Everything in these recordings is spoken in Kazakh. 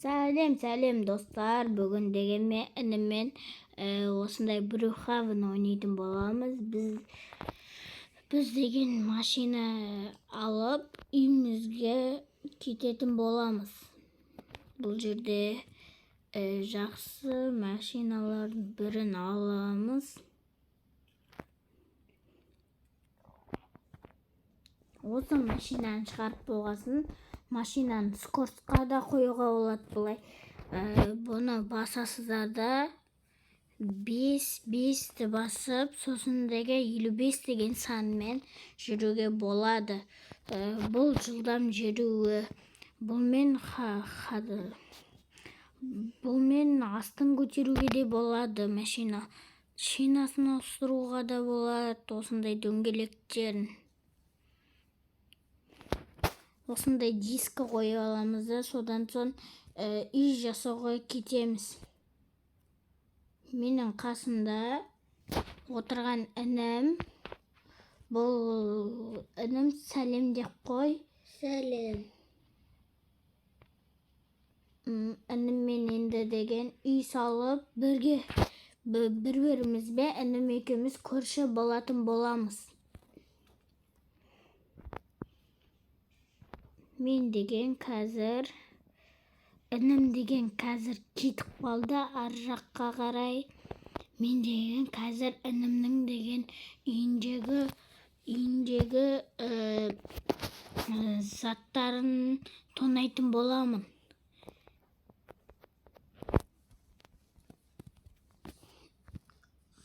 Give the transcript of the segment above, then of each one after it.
Сәлем, сәлем, достар! Бүгін дегенме ініммен осындай Брюхавен ойнайтын боламыз. Біз деген машина алып үйімізге кететін боламыз. Бұл жерде жақсы машиналардың бірін аламыз. Осы машинаны шығарып болғасын, машинаны скоростьқа да қоюға болады былай. Бұны басасыздар да, 5 5-ті басып, сосын деген 55 деген санмен жүруге болады. Бұл жылдам жүруі, бұлмен астын көтеруге де болады, машина шинасын ауыстыруға да болады, осындай дөңгелектерін. Осындай дискі қойып аламыз да, содан соң үй жасауға кетеміз. Менің қасымда отырған інім, бұл інім, сәлем деп қой. Сәлем. Ініммен енді деген үй салып, бірге бір-бірімізбен інім екеуміз көрші болатын боламыз. Мен деген қазір, інім деген қазір кетіп қалды ар жаққа қарай. Мен деген қазір інімнің деген үйіндегі заттарын тонайтын боламын.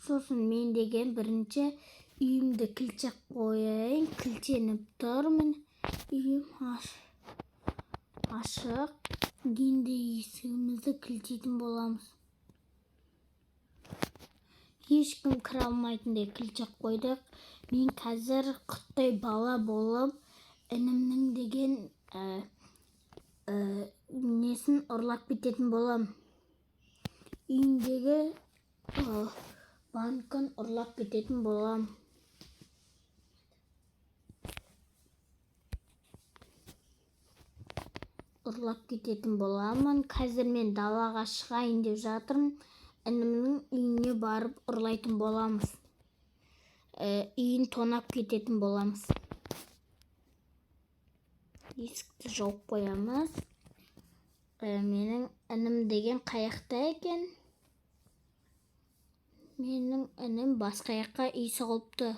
Сосын мен деген бірінші үйімді кілтеп қояйын. Кілтеніп тұрмын. Үйім ашық. Енді есігімізді кілтейтін боламыз. Ешкім кіре алмайтындай кілтеп қойдық. Мен қазір құттай бала болып, інімнің деген несін ұрлап кететін боламын. Үйіндегі банкін ұрлап кететін боламын. Ұрлап кететін боламын. Қазір мен далаға шығайын деп жатырмын. Інімнің үйіне барып ұрлайтын боламыз. Үйін тонап кететін боламыз. Есікті жауып қоямыз. Менің інім деген қаяқта екен? Менің інім басқа жаққа үй салыпты.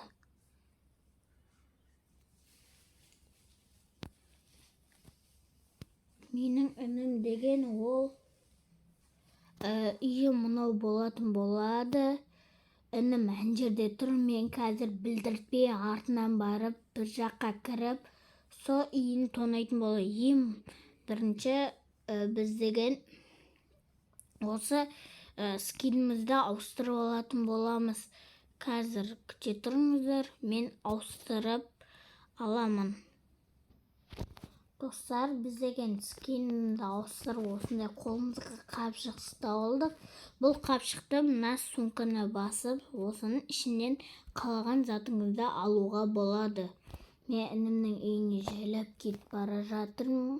Менің інім деген ол үйі мынау болатын болады. Інім ана жерде тұр. Мен қазір білдіртпей артынан барып бір жаққа кіріп, сол үйін тонайтын боламын. Ең бірінші біз деген осы скинімізді ауыстырып алатын боламыз. Қазір күте тұрыңыздар, мен ауыстырып аламын. Достар, біз деген скинімді ауыстырып, осындай қолымызға қапшық ұстап алдық. Бұл қапшықты мына сумканы басып, осының ішінен қалаған затыңызды алуға болады. Мен інімнің үйіне жайлап кетіп бара жатырмын.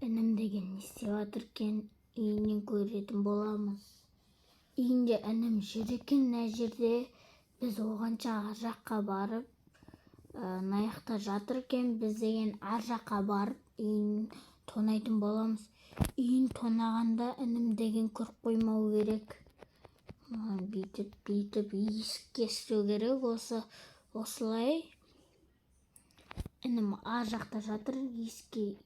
Інім деген не істеп жатыр екен, үйінен көретін боламыз. Үйінде інім жүр екен мына жерде. Біз оғанша ар жаққа барып, мына жақта жатыр екен. Біз деген ар жаққа барып үйін тонайтын боламыз. Үйін тонағанда інім деген көріп қоймау керек. Бүйтіп, бүйтіп есікке істеу керек. Осылай. Інім ар жақта жатыр, есікке.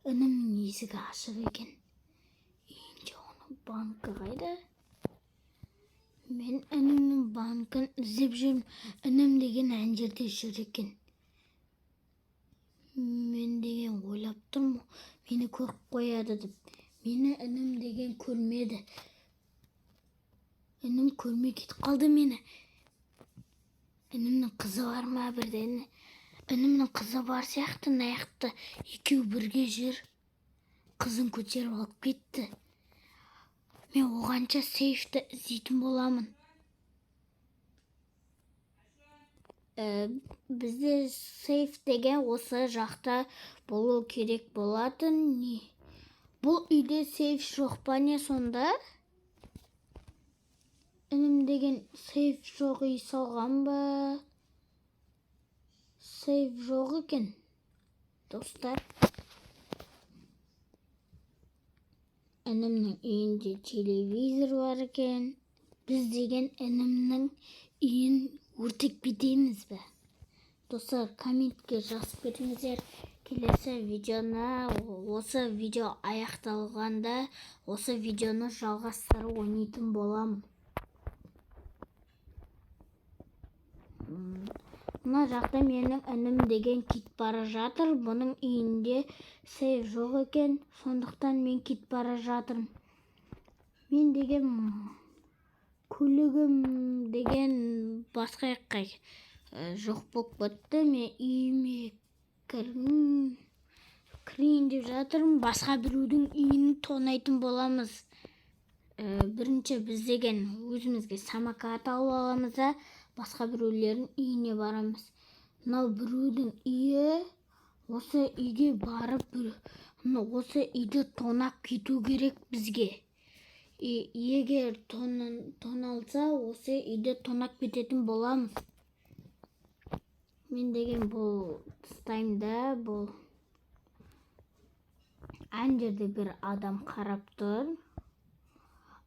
Інімнің есігі ашық екен. Үйінде оның банкі қайда? Мен інімнің банкін іздеп жүрмін. Інім деген ана жерде жүр екен. Мен деген ойлап тұрмын, мені көріп қояды деп. Мені інім деген көрмеді. Інім көрмей кетіп қалды мені. Інімнің қызы бар ма бірден? Інімнің қызы бар сияқты, мына жақта екеуі бірге жүр. Қызын көтеріп алып кетті. Мен оғанша сейфті іздейтін боламын. Бізде сейф деген осы жақта болу керек болатын. Не? Бұл үйде сейф жоқ па не сонда? Інім деген сейф жоқ үй салған ба? Сейф жоқ екен, достар. Інімнің үйінде телевизор бар екен. Біз деген інімнің үйін өртеп кетеміз бе? Достар, комментке жазып кетіңіздер. Келесі видеоны, осы видео аяқталғанда, осы видеоны жалғастырып ойнайтын боламын. Мына жақта менің інім деген кетіп бара жатыр. Бұның үйінде сейф жоқ екен, сондықтан мен кетіп бара жатырмын. Мен деген көлігім деген басқа жаққа жоқ болып кетті. Мен үйіме кірейін деп жатырмын. Басқа біреудің үйін тонайтын боламыз. Бірінші біз деген өзімізге самокат алып аламыз да, басқа біреулердің үйіне барамыз. Мынау біреудің үйі, осы үйге барып, осы үйді тонап кету керек бізге. Егер тоналса, осы үйді тонап кететін боламыз. Мен деген бұл тастаймын да, бұл ана жерде бір адам қарап тұр.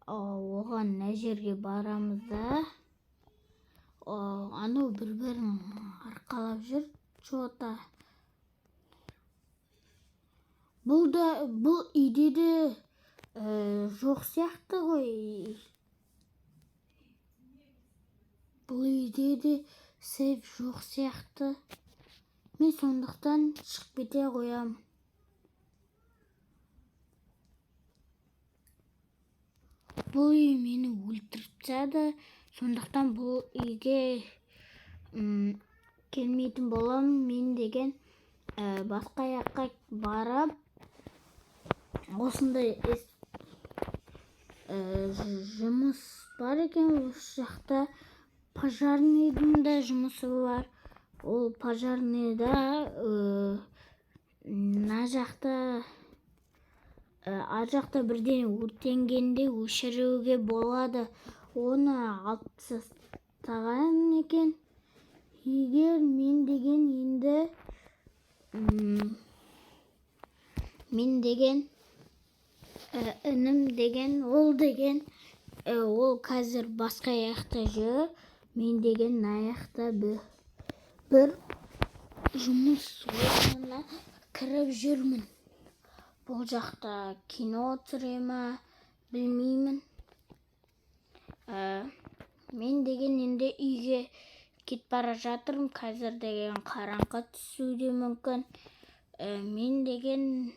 Оған мына жерге барамыз да. Анау бір-бірін арқалап жүр, чё-то. Бұл да, бұл үйде де жоқ сияқты ғой. Бұл үйде де сейф жоқ сияқты. Мен сондықтан шығып кете қоямын. Бұл үй мені өлтіріп тастады, сондықтан бұл үйге келмейтін боламын. Мен деген басқа жаққа барып, осындай жұмыс бар екен. Осы жақта пожарныйдың да жұмысы бар. Ол пожарныйда мына жақта, ар жақта бірдеңе өртенгенде өшіруге болады. Оны алып тастаған екен. Егер мен деген енді, мен деген, інім деген, ол деген, ол қазір басқа жақта жүр. Мен деген мына жақта бір жұмыс орнына кіріп жүрмін. Бұл жақта кино түсіре ма, білмеймін. Мен деген енді үйге кетіп бара жатырмын. Қазір деген қараңғы түсуі де мүмкін. Мен деген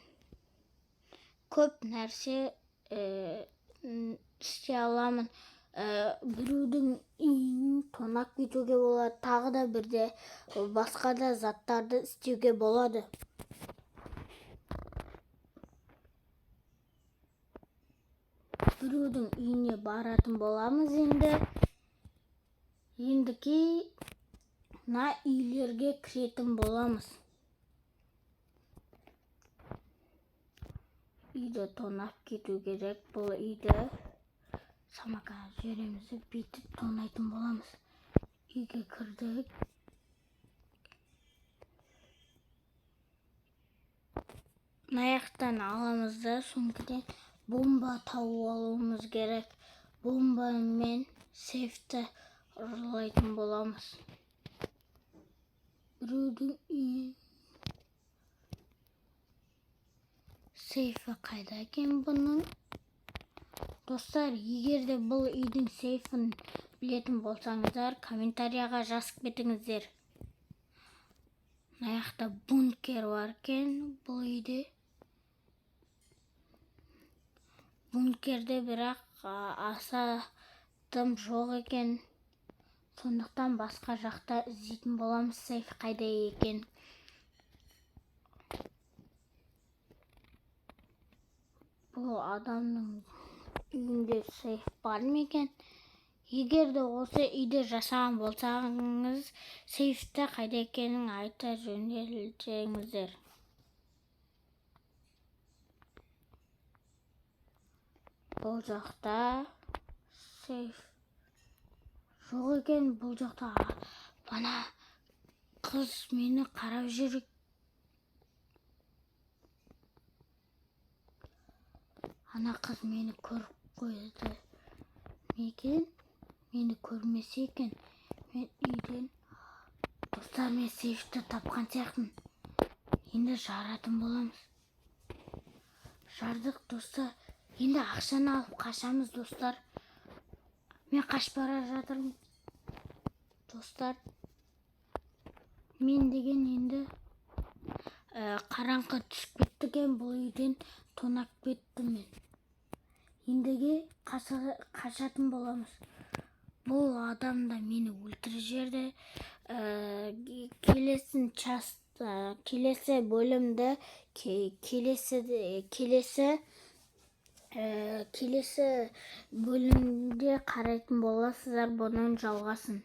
көп нәрсе істей аламын. Біреудің үйін тонап кетуге болады, тағы да бірде басқа да заттарды істеуге болады. Біреудің үйіне баратын боламыз енді. Ендікі мына үйлерге кіретін боламыз. Үйді тонап кету керек. Бұл үйді самокат жібереміз де бүйтіп тонайтын боламыз. Үйге кірдік. Мына жақтан аламыз да, сөмкеден бомба тауып алуымыз керек. Бомбамен сейфті ұрлайтын боламыз. Біреудің үйі сейфі қайда екен бұның? Достар, егер де бұл үйдің сейфін білетін болсаңыздар, комментарияға жазып кетіңіздер. Мына жақта бункер бар екен бұл үйде. Бункерде бірақ аса дым жоқ екен. Сондықтан басқа жақта іздейтін боламыз сейф қайда екен. Бұл адамның үйінде сейф бар ма екен? Егер де осы үйде жасаған болсаңыз, сейфті қайда екенін айта жөнелсеңіздер. Бұл жақта сейф жоқ екен. Бұл жақта ана қыз мені қарап жүр. Ана қыз мені көріп қойды ма екен? Мені көрмесе екен. Мен үйден, достар, мен сейфті тапқан сияқтымын. Енді жаратын боламыз. Жардық, достар. Енді ақшаны алып қашамыз, достар. Мен қашып бара жатырмын, достар. Мен деген енді қараңғы түсіп кетті екен, бұл үйден тонап кеттім мен. Ендіге қашатын боламыз. Бұл адам да мені өлтіріп жіберді. Келесі часть, келесі бөлімді келесі бөлімде қарайтын боласыздар бұның жалғасын.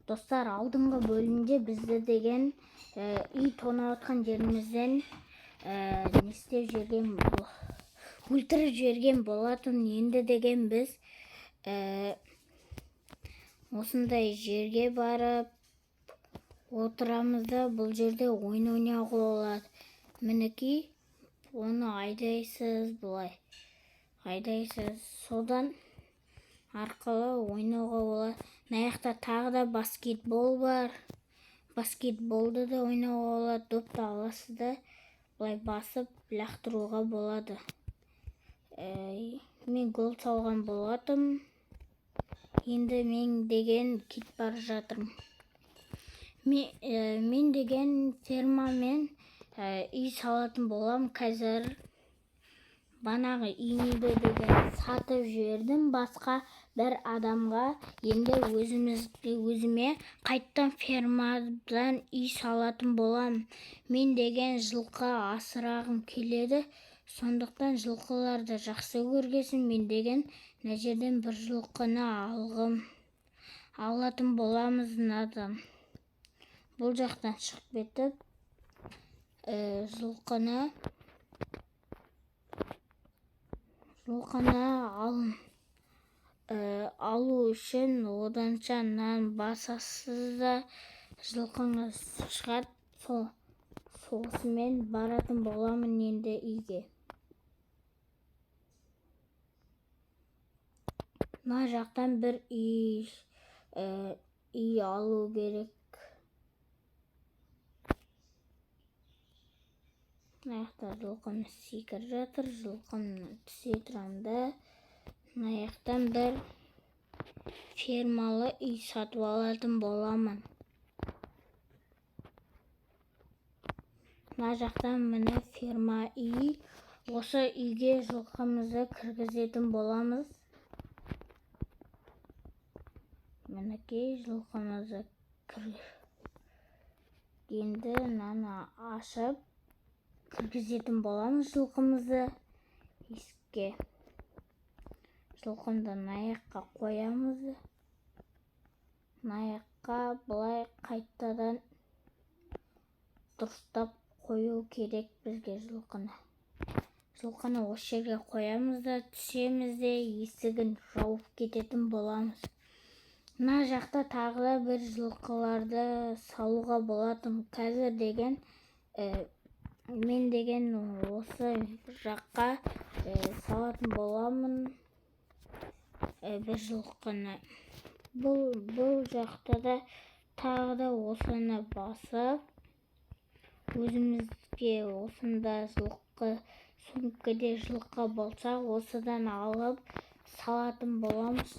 Достар, алдыңғы бөлімде бізді деген үй тонап жатқан жерімізден не істеп жіберген, өлтіріп жіберген болатын. Енді деген біз осындай жерге барып отырамыз да, бұл жерде ойын ойнауға болады. Мінекей, оны айдайсыз, былай айдайсыз, содан арқылы ойнауға болады. Мына жақта тағы да баскетбол бар. Баскетболды да ойнауға болады. Допты аласыз да, былай басып лақтыруға болады. Мен гол салған болатынмын. Енді мен деген кетіп бара жатырмын. Мен деген фермамен үй салатын боламын. Қазір банағы үйімді деген сатып жібердім басқа бір адамға. Енді өзіме қайттан фермадан үй салатын боламын. Мен деген жылқы асырағым келеді. Сондықтан жылқыларды жақсы көргесін мен деген мына жерден бір жылқыны алатын боламыз мынадан. Бұл жақтан шығып кетіп, жылқыны алу үшін оданша нан басасыз да, жылқыңыз шығады. Соғысымен баратын боламын енді үйге. Мына жақтан бір үй алу керек. Мына жақта жылқымыз секіріп жатыр. Жылқымнан түсе тұрамын да, мына жақтан бір фермалы үй сатып алатын боламын. Мына жақтан міне ферма үй. Осы үйге жылқымызды кіргізетін боламыз. Мінекей жылқымызды енді мынаны ашып кіргізетін боламыз жылқымызды есікке. Жылқымды мына жаққа қоямыз. Мына жаққа былай қайтадан дұрыстап қою керек бізге жылқыны. Жылқыны осы жерге қоямыз да, түсеміз де, есігін жауып кететін боламыз. Мына жақта тағы да бір жылқыларды салуға болатын. Қазір деген, мен деген осы жаққа салатын боламын, бір жылқыны. Бұл жақта да тағы да осыны басып, өзімізге осында жылқы, сөмкеде жылқы болса, осыдан алып салатын боламыз.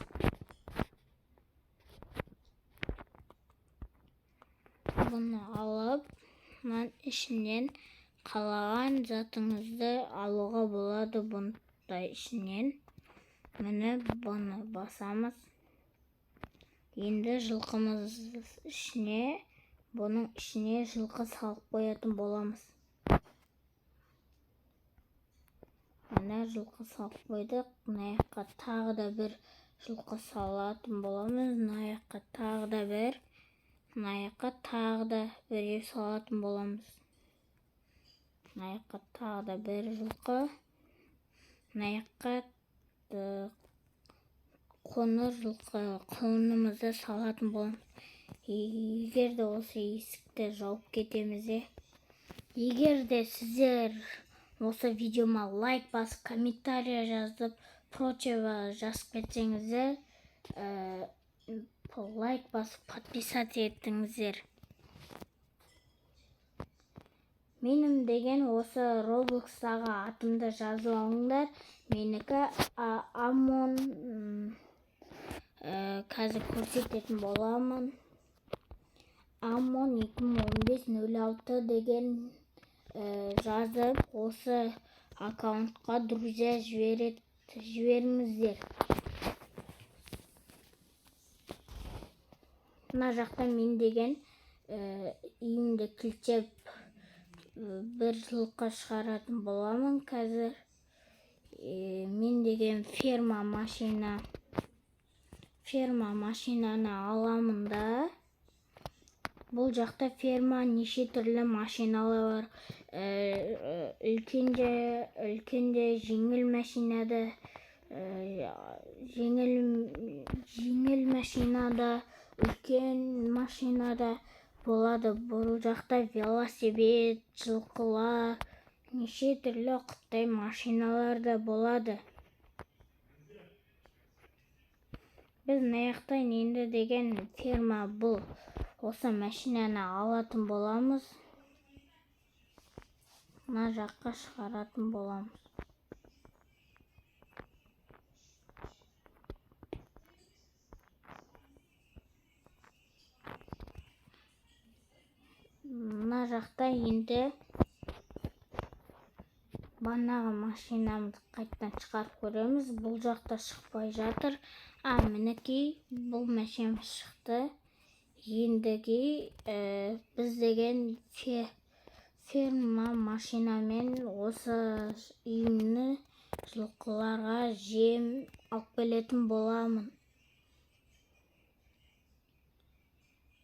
Бұны алып, мынаның ішінен қалаған затыңызды алуға болады. Бұндай ішінен міне бұны басамыз. Енді жылқымыз ішіне, бұның ішіне жылқы салып қоятын боламыз. Міне жылқы салып қойдық. Мына жаққа тағы да бір жылқы салатын боламыз. Мына жаққа тағы да бір, мына жаққа тағы да біреу салатын боламыз. Мына жаққа тағы да бір жылқы, мына жаққа Қоңыр жылқы құлынымызды салатын боламыз. Егер де осы есікті жауып кетеміз де. Егер де сіздер осы видеома лайк басып, комментарий жазып, прочего жазып кетсеңіздер, лайк басып, подписаться еттіңіздер. Менің деген осы Roblox'тағы атымды жазып алыңдар. Менікі Амон, қазір көрсететін боламын. Амон 2015-06 деген жазып, осы аккаунтқа друзья жіберіңіздер. Мына жақта мен деген, үйімді кілттеп, бір жылқы шығаратын боламын қазір. Мен деген ферма машинаны аламын да. Бұл жақта ферма неше түрлі машиналар бар. Үлкен де жеңіл машинада, жеңіл машинада, үлкен машинада болады. Бұл жақта велосипед, жылқылар, неше түрлі құттай машиналар да болады. Біз мына жақтан енді деген ферма бұл. Осы машинаны алатын боламыз. Мына жаққа шығаратын боламыз. Мына жақта енді банағы машинамызды қайтадан шығарып көреміз. Бұл жақта шықпай жатыр. Мінекей, бұл машинамыз шықты. Ендігі, біз деген ферма машинамен осы үйімні жылқыларға жем алып келетін боламын.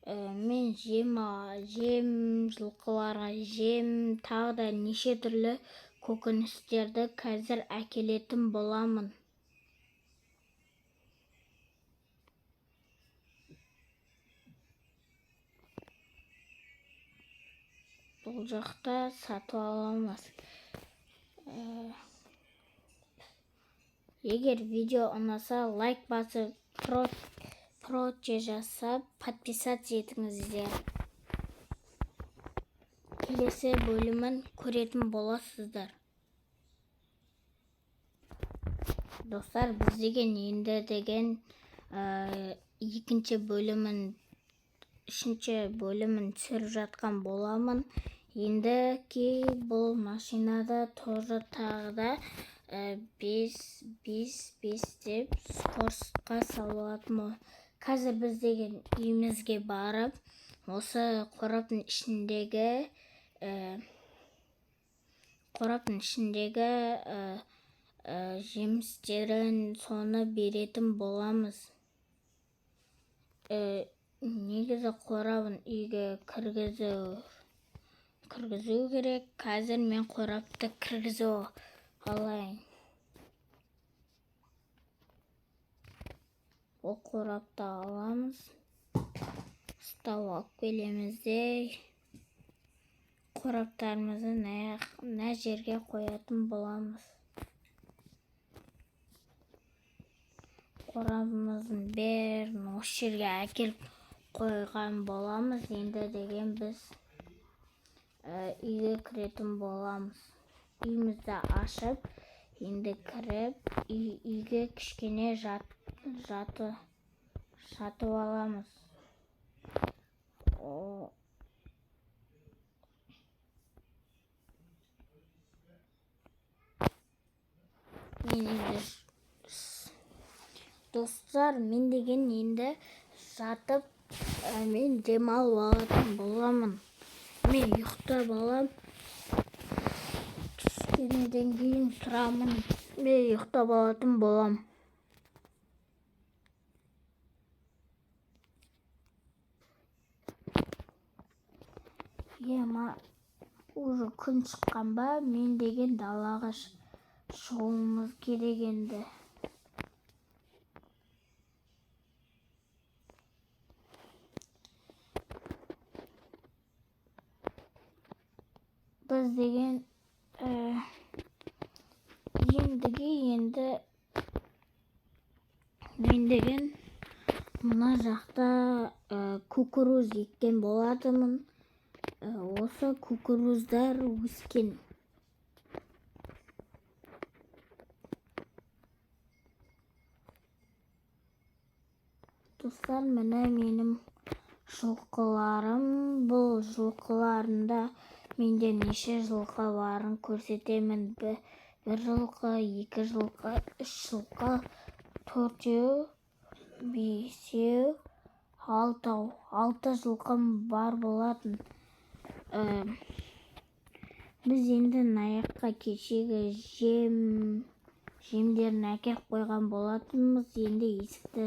Мен жем, жылқыларға жем, тағы да неше түрлі көкөністерді қазір әкелетін боламын. Бұл жақта сатып аламыз. Егер видео ұнаса, лайк басып, проче жасап, подписаться етіңіздер. Келесі бөлімін көретін боласыздар. Достар, біз деген енді деген, екінші бөлімін, үшінші бөлімін түсіріп жатқан боламын. Енді ки бұл машинада тоже тағы да, бес, бес, бес деп скоростьқа салатын боламын. Қазір біз деген үйімізге барып, осы қораптың ішіндегі, жемістерін соны беретін боламыз. Негізі қорабын үйге кіргізу керек. Қазір мен қорапты кіргізіп алайын. Ол қорапты аламыз. Ұстап алып келеміз де қораптарымызды мына жерге қоятын боламыз. Қорабымыздың бәрін осы жерге әкеліп қойған боламыз. Енді деген біз үйге кіретін боламыз. Үйімізді ашып, енді кіріп, үйге кішкене жатып аламыз. Мен енді достар, мен деген енді жатып, мен демалып алатын боламын. Мен ұйықтап алам. Кішкенеден кейін тұрамын. Мен ұйықтап алатын болам. Ема, уже күн шыққан ба? Мен деген далаға шығуымыз керек енді. Біз деген ендігі енді мен деген мына жақта кукуруз еккен болатынмын. Осы кукуруздар өскен. Достар, міне менің жылқыларым. Бұл жылқыларымда менде неше жылқы барын көрсетемін. Бір жылқы, екі жылқы, үш жылқы, төртеу, бесеу, алтау. 6 жылқым бар болатын. Біз енді аяққа кешегі жемдерін әкеліп қойған болатынбыз. Енді есікті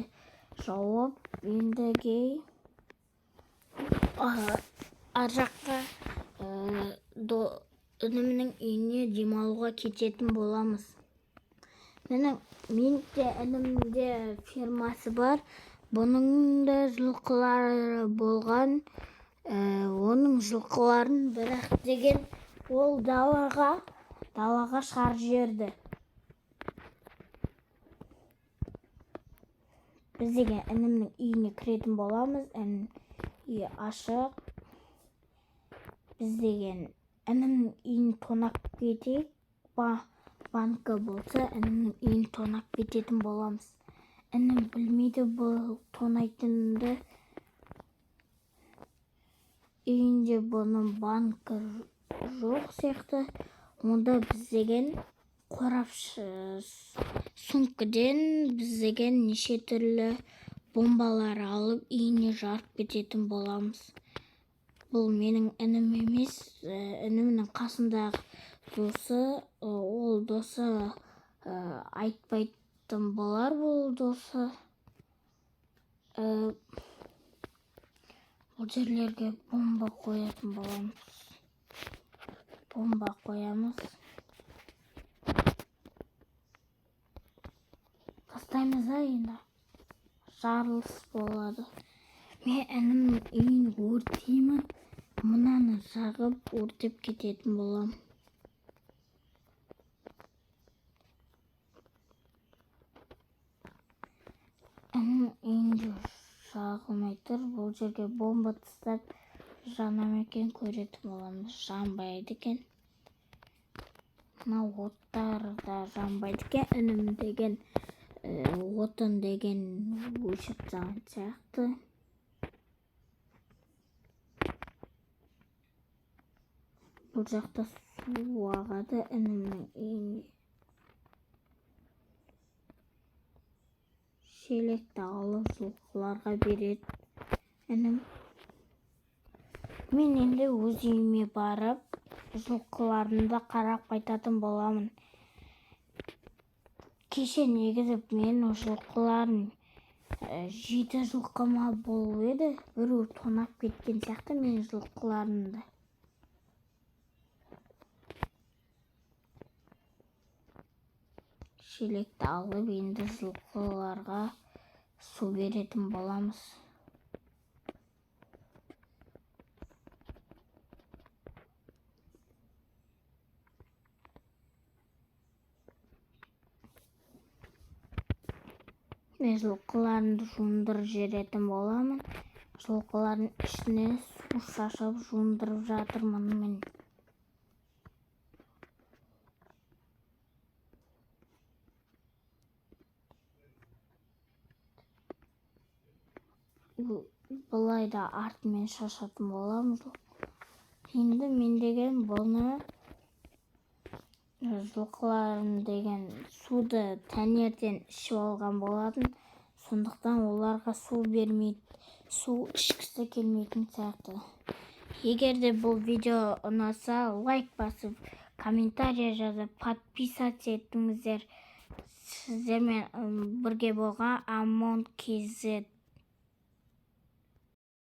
жауып, ендіге ар жаққа інімнің үйіне демалуға кететін боламыз. Менің де інімде фермасы бар. Бұның да жылқылары болған. Оның жылқыларын бірақ деген ол далаға шығарып жіберді. Біз деген інімнің үйіне кіретін боламыз. Інім үйі ашық. Біз деген інімнің үйін тонап кетейік. Банкі болса, інімнің үйін тонап кететін боламыз. Інім білмейді бұл тонайтынымды. Үйінде бұның банкі жоқ сияқты. Онда біз деген қорап сумкіден біз деген неше түрлі бомбалар алып үйіне жарып кететін боламыз. Бұл менің інім емес, інімнің қасындағы досы, ол досы, айтпайтын болар бұл досы. Бұл жерлерге бомба қоятын боламыз. Бомба қоямыз. Тастаймыз да енді. Жарылыс болады. Мен інімнің үйін өртеймін. Мынаны жағып өртеп кететін боламын. Інім үйінде жағылмай тұр. Бұл жерге бомба тастап жана ма екен көретін боламыз. Жанбайды екен. Мына оттар да жанбайды екен. Інім деген, отын деген өшіріп тастаған сияқты. Бұл жақта су ағады інімнің үйінде. Шелекті алып жылқыларға береді інім. Мен енді өз үйіме барып жылқыларымды қарап қайтатын боламын. Кеше негізі менің жылқыларым, 7 жылқыма болып еді. Біреу тонап кеткен сияқты менің жылқыларымды. Шелекті алып енді жылқыларға су беретін боламыз. Мен жылқыларымды жуындырып жіберетін боламын. Жылқылардың ішіне су шашып жуындырып жатырмын мен. Былай да артымен шашатын боламын. Енді мен деген бұны жылқыларым деген суды таңертең ішіп алған болатын. Сондықтан оларға су бермейді, су ішкісі келмейтін сияқты. Егер де бұл видео ұнаса, лайк басып, комментарий жазып, подписаться етіңіздер. Сіздермен бірге болған Амон KZ.